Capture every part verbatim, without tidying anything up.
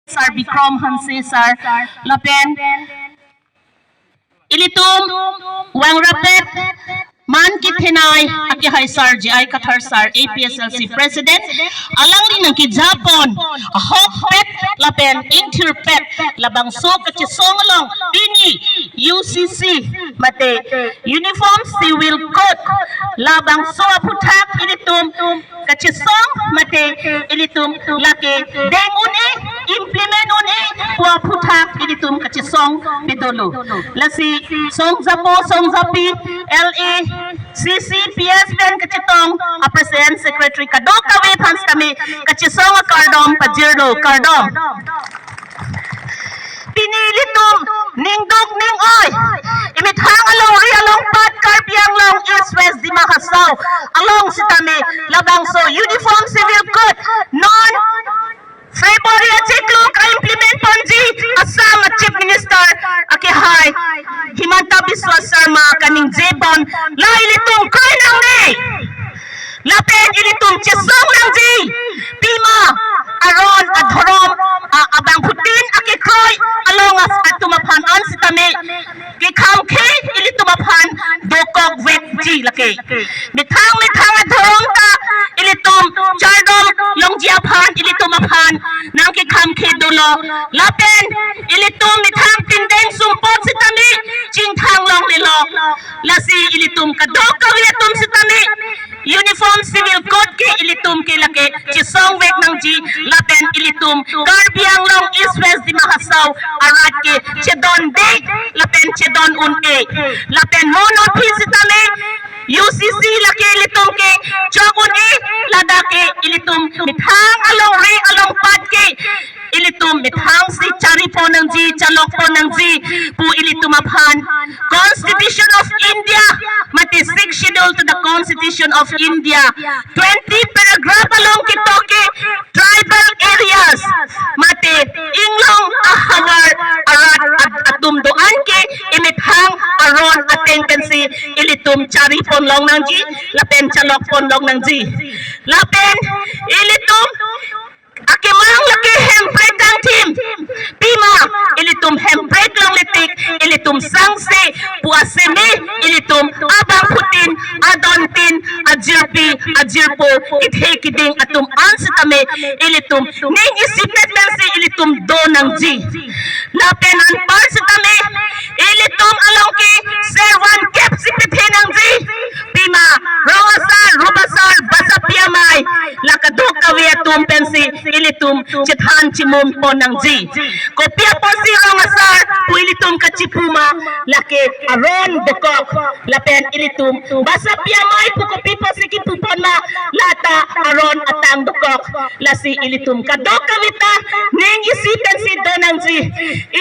Sir Bikram Hanse sir, lapen ilitum vang rapet man kethenei akehai Sir J I Kathar sir, A P S L C president, alangli nangkejapon ahokpet lapen ingthirpet labangso kachesong along pini U C C mate Uniform Civil Code labangso aphuthak ilitum kachesong mate ilitum lake deng un-e, implement un-e pu aphuthak ilitum kachesong pedolo. Lasi songjapo songjapi, L A, C C, P S pen kachetong a president, secretary kadokave aphan sitame kachesong akardom pajirlo, kardom. Pini ilitum ningduk ning-oi, imethang alongri alongpat Karbi Anglong East West Dima Hasao along sitame labangso Uniform Civil Code non February achiklo ka-implement ponji Assam a Chief Minister akehai Himanta Biswa Sarma kaningjepon, la ilitum kroi nangne. Lapen ilitum chesong nangji. Pima aron adhorom a-, abangphutin akekroi along as-, atum aphan an sitame kekhamkhe ilitum aphan dokok vekji lake. Methang methang adhorom ta ilitum chardom longji aphan ilitum aphan nangkekhamkhe dolo. Lapen ilitum methang pindeng sumpot sitame chingthang longlelo. Lasi ilitum kadokave atum sitame Uniform Civil Code ke ilitum ke lake chesong vek nangji, lapen ilitum Karbi Anglong East West Dima Hasao arat ke chedonde lapen chedon un-e. Lapen mo non aphi sitame U C C lake ilitum ke chok un-e, ladak ke ilitum methang alongri alongpat ke ilitum methang si charipon nangji, chalokpon nangji pu ilitum aphan Constitution of India mate Sixth Schedule to the Constitution of India, twenty paragraph along ketok ke tribal areas mate inglong ahavar arat at-, atum do-an ke imethang aron ateng pensi ilitum charipon long nangji lapen chalokpon long nangji. Lapen ilitum akemang lake hemprek kangthim. Pima ilitum hemprek longle tik ilitum sangse pu aseme ilitum abangphutin adontin ajirpi ajirpo kethe keding atum an sitame ilitum ning isipet pensi ilitum do nangji. Lapen anpar sitame ilitum along ke servan kep si pethe nangji. Pima rong asar, rup asar, basapi amei, la kadokave atum pensi ilitum chethan chimumpon nangji. Kopi apotsi rong asar pu ilitum kachipu ma, lake aron dokok. Lapen ilitum basapi amei pu kopi apotsi kipupon ma, lata aron atang dokok. Lasi ilitum kadokave ta ning isi pensi do nangji.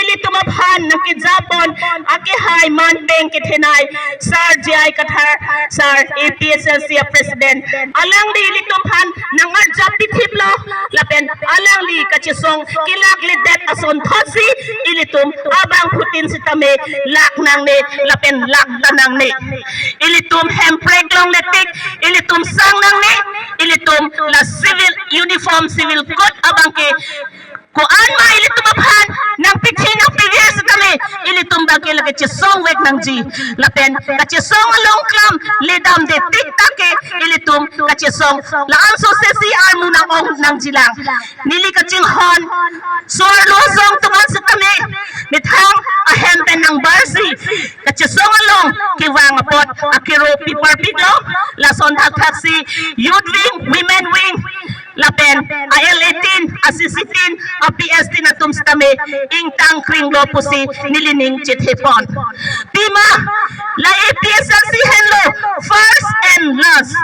Ilitum aphan nangkejapon akehai man peng kethenei Sir J I Kathar sir, A P S L C a president, alangli ilitum aphan nang-arjap pithiplo, lapen alangli kachesong kelakledet asonthotsi ilitum abangphutin sitame lak nangne lapen lak ta nangne. Ilitum hemprek longle tik ilitum sang nangne, ilitum la civil uniform, civil code abang ke ko-an ma ilitum aphan nangpithe nangpivir sitame ilitum abang ke lake chesong vek nangji. Lapen kachesong along klam ledamde tik ta ke ilitum kachesong la-an sose si armu nang-ong nangjilang. Neli kachinghon so-arlo asong atum an sitame methang ahem pen nangbarsi kachesong along kevang apot akero piparpiklo. Lason thakthaksi youth wing, women wing, lapen a L A tin, a C C tin, a P S tin atum sitame ingtang kringlo pusi nelining chethepon. Pima la A P S L C henlo first and last.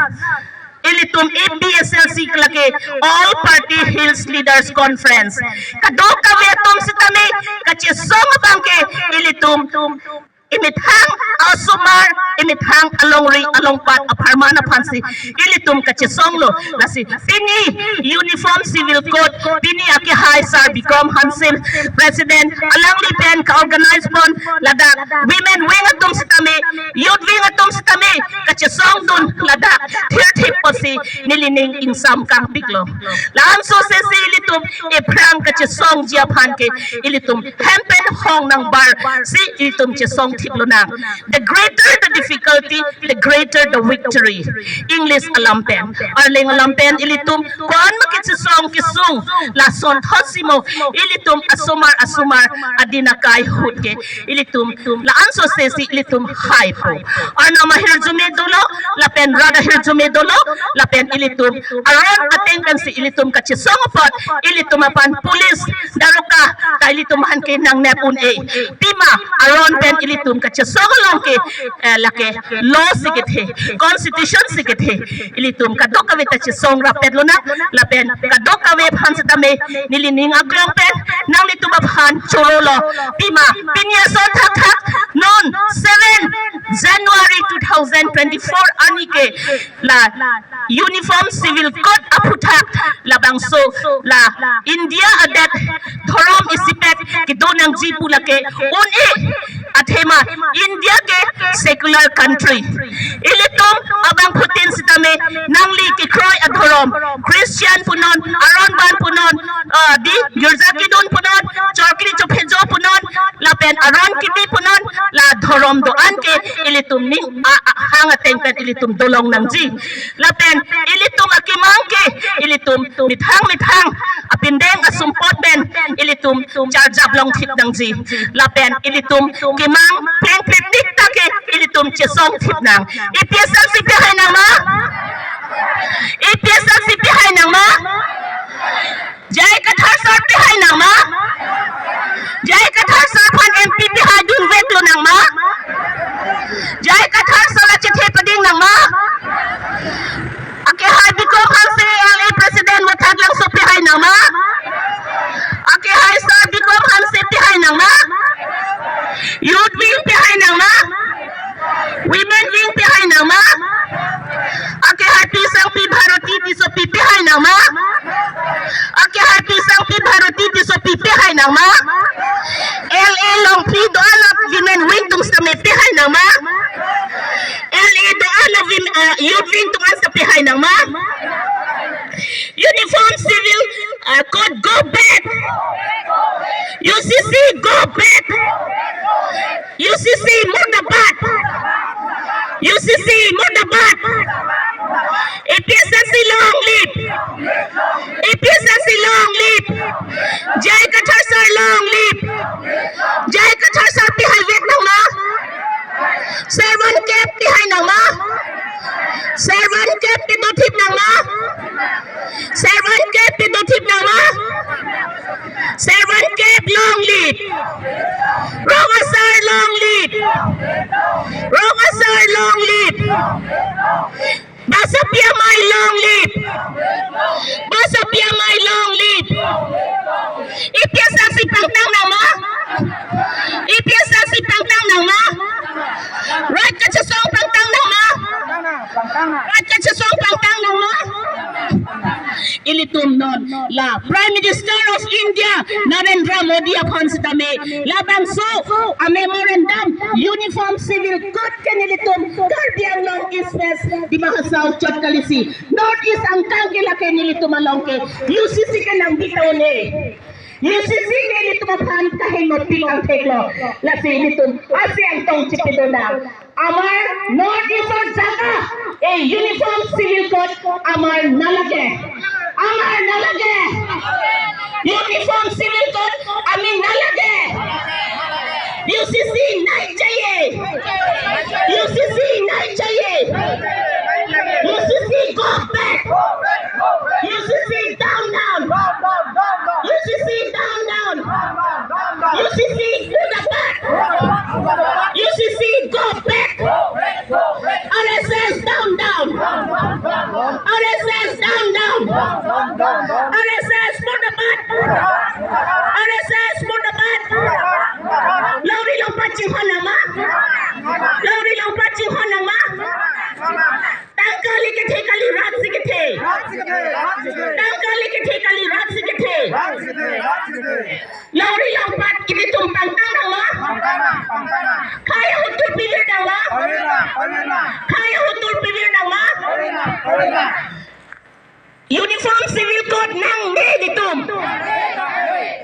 Ilitum A P S L C lake All Party Hills Leaders Conference. Kadokave atum sitame kachesong abang ke ilitum Imethang asomar, imethang alongri alongpat apharman aphansi ilitum kachesonglo. Lasi pini Uniform Civil Code, pini akehai Sar Bikram Hanse, President, alangli pen ka-organize pon ladak women wing atum sitame, youth wing atum sitame kachesongdun ladak thirthip pusi nelining ingsam kangpiklo. La-anso sesi ilitum ephrang kachesongji aphan ke ilitum hem pen hong nangbarsi ilitum chesongthip lonang. The greater the difficulty, the greater the victory. English alam pen. Arleng alam pen ilitum ko-an ma kachesong kesung, lasonthotsi mo ilitum asomar asomar adin akai ahut ke ilitum la-anso sesi ilitum haipo. Arnam ahirjume dolo, lapen rat ahirjume dolo, lapen ilitum aron ateng pensi ilitum kachesong apot, ilitum aphan police, daroga ta ilitum aphan ke nangnep un-e. Pima aron pen ilitum kachesong along ke, eh, lake law si kethe, constitution si kethe. Ilitum kadokave ta chesong rapet lonang, lapen kadokave aphan sitame nelining aklong pen nanglitum aphan chorolo. Pima pini ason thakthak non seven January two thousand twenty-four arni ke la Uniform Civil Code aphuthak labangso la India adet dhorom isipet kedo nangji pu lake un-e. Athema India ke secular country. Ilitum abangphutin sitame nangli kekroi adhorom, Christian punon, aron ban punon, ah, di girja kedun punon, chokri chophejo punon, lapen aron kipi punon, la dhorom do-an ke ilitum ning a, a, hang ateng pen ilitum dolong nangji. Lapen ilitum akemang ke ilitum methang methang apindeng asumpot pen ilitum charjap longthip nangji. Lapen ilitum kemang plengpletik ta ke ilitum chesongthip nang. APHLC pehai nang ma? APHLC pehai nang ma? J I Kathar sir pehai nang ma? J I Kathar sir aphan MP pehai dunvek lonang ma? J I Kathar sir achethe pading nang ma? Akehai Bikram Hanse LA President Voithalangso pehai nang ma? Akehai sir Bikram Hanse pehai nang ma? Youth wing pehai nang ma? Women wing pehai nang ma? Akehai Pisangpi Bharati Tissopi pehai nang ma? Akehai Pisangpi Bharati Tissopi pehai nang ma? LA along pi do-an a women wing atum sitame pehai nang ma? LA do-an a wom-, uh, youth wing atum ansa pehai nang ma? Uniform Civil, uh, Code go back. UCC go back. UCC murdabad. UCC murdabad. APHLC long live. APHLC long live. J I Kathar sir long live. J I Kathar sir pehai vek nang ma? Servant cap pehai nang ma? Servant cap pedothip nang ma? Servant cap pedothip nang ma? Servant cap long live. Rong asar long live. Rong asar long live. Basa P M I long live. Basa P M I long live. APHLC pangtang nang ma? APHLC pangtang nang ma? Rat kachesong pangtang nang ma? Rat kachesong pangtang nang ma? Ilitum non la Prime Minister of India Narendra Modi aphan sitame labangso a memorandum Uniform Civil Code ke nelitum Karbi Anglong East West Dima Hasao chot kalisi North East angkang ke lake nelitum along ke UCC ke nangbi ta un-e. UCC ke nelitum aphan kaheno pi kangtheklo. Lasi nelitum asi angtong chipidona. Amar North East or jaga, a Uniform Civil Code amar nalage. Amar nalage. Uniform Civil Code ami nalage. UCC nahi chahiye. UCC nahi chahiye. UCC go back. UCC down, down. UCC down, down. UCC murdabad. UCC go back. RSS down, down. RSS down, down. RSS murdabad. RSS murdabad. Longri longpat chinghon nang ma? Longri longpat ilitum pangtang nanglo? Khei ahut tur pivir nanglo? Khei ahut tur pivir nanglo? Uniform Civil Code nangne ilitum.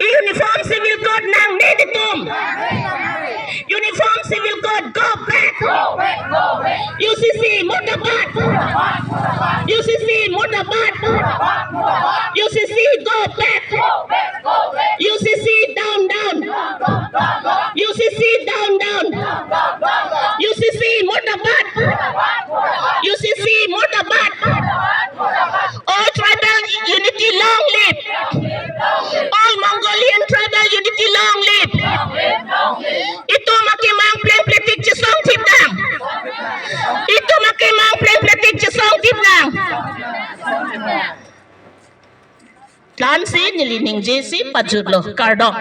Uniform Civil Code nangne ilitum. Uniform Civil Code, go back. U C C murdabad. U C C murdabad. U C C, go back. U C C down, down. U C C down, down. U C C murdabad. U C C murdabad. All tribal unity long live. All Mongolian tribal unity long live. Itum akemang plengpletik chesongtip nang. Itum akemang plengpletik chesongtip nang. Lamsi neli ningjesi pajutlo, kardom.